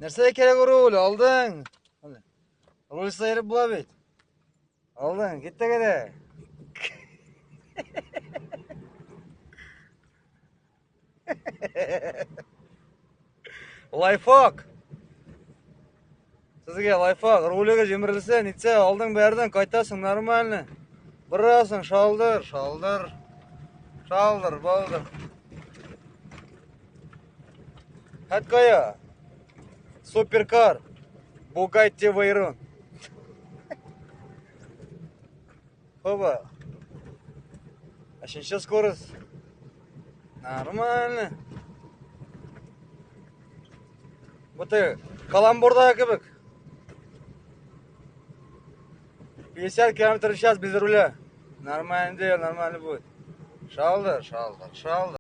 Нәрсә кирәк руль, алдың. Руль сыерып була бит. Алдың, киттек әйдә. Лайфхак. Сезгә лайфхак, рулеге җимерелсә, нитсә, алдың бәрдең, кайтасың нормально. Борасың, шалдыр, шалдыр. Шалдыр, балдыр. Хәт кая? Суперкар. Bugatti Veyron. Хоба. Өченче скорость. Нормально. Бу теге каламбурдагы кебек. 50 километр в час без руля. Нормально дело, нормально будет. Шалдыр, шалдыр, шалдыр.